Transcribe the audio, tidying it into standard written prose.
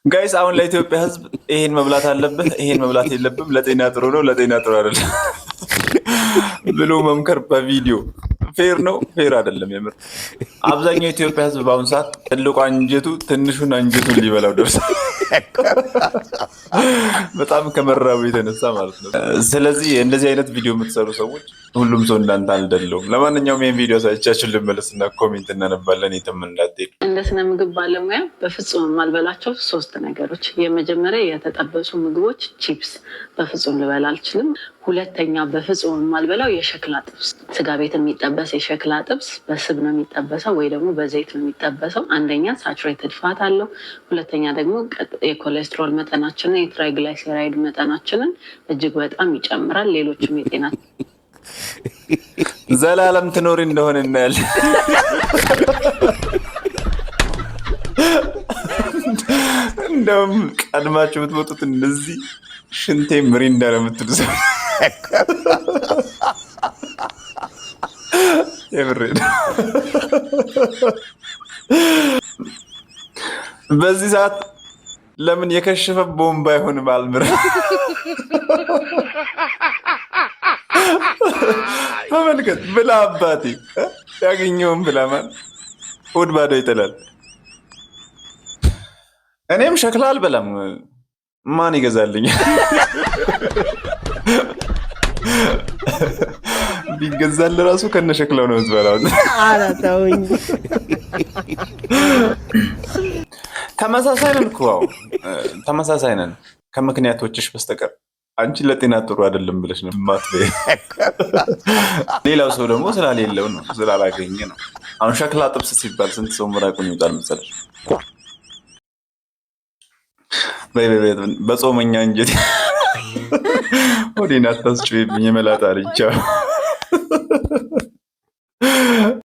Guys አሁን ለኢትዮጵያ ሕዝብ ይሄን መብላት አለብህ፣ ይሄን መብላት የለብም፣ ለጤና ጥሩ ነው፣ ለጤና ጥሩ አይደለም ብሎ መምከር በቪዲዮ fair ነው? Fair አይደለም። የምር አብዛኛው የኢትዮጵያ ሕዝብ በአሁኑ ሰዓት ትልቁ አንጀቱ ትንሹን አንጀቱን ሊበላው ደርሷል። በጣም ከመራቡ የተነሳ ማለት ነው። ስለዚህ እንደዚህ አይነት ቪዲዮ የምትሰሩ ሰዎች ሁሉም ሰው እንዳንተ አልደለውም። ለማንኛውም ይህን ቪዲዮ ሳይቻችን ልመለስና comment እናነባለን። የትም እንዳትሄዱ። እንደ ስነ ምግብ ባለሙያ በፍጹም የማልበላቸው ሶስት ነገሮች፣ የመጀመሪያ የተጠበሱ ምግቦች ቺፕስ በፍጹም ልበላ አልችልም። ሁለተኛ በፍጹም የማልበላው የሸክላ ጥብስ፣ ስጋ ቤት የሚጠበስ የሸክላ ጥብስ በስብ ነው የሚጠበሰው ወይ ደግሞ በዘይት ነው የሚጠበሰው። አንደኛ saturated fat አለው፣ ሁለተኛ ደግሞ የኮሌስትሮል መጠናችንን የ triglyceride መጠናችንን እጅግ በጣም ይጨምራል። ሌሎችም የጤና ዘላለም ትኖሪ እንደሆነ እናያለን። እንደውም ቀድማችሁ የምትወጡት እነዚህ ሽንቴ ምሪንዳ ነው የምትሉ ሰው የምሬ ነው። በዚህ ሰዓት ለምን የከሸፈ ቦምብ አይሆንም? አልምር ተመልከት፣ ብላ አባቴ ያገኘውን ብላ። ማን ሆድ ባዶ ይጥላል። እኔም ሸክላ አልበላም። ማን ይገዛልኝ? ቢገዛል ራሱ ከነ ሸክላው ነው የምትበላው። ኧረ ተውኝ። ተመሳሳይ ነን እኮ ተመሳሳይ ነን ከምክንያቶችሽ በስተቀር። አንቺ ለጤና ጥሩ አይደለም ብለሽ ነው የማትበይው። ሌላው ሰው ደግሞ ስላሌለው ነው ስላላገኘ ነው። አሁን ሸክላ ጥብስ ሲባል ስንት ሰው ምራቁን ይወጣል መሰለሽ? በይ በይ በይ፣ በጾመኛ እንጀት ሆዴን አታስጭብኝ። የመላጣ ልጅ።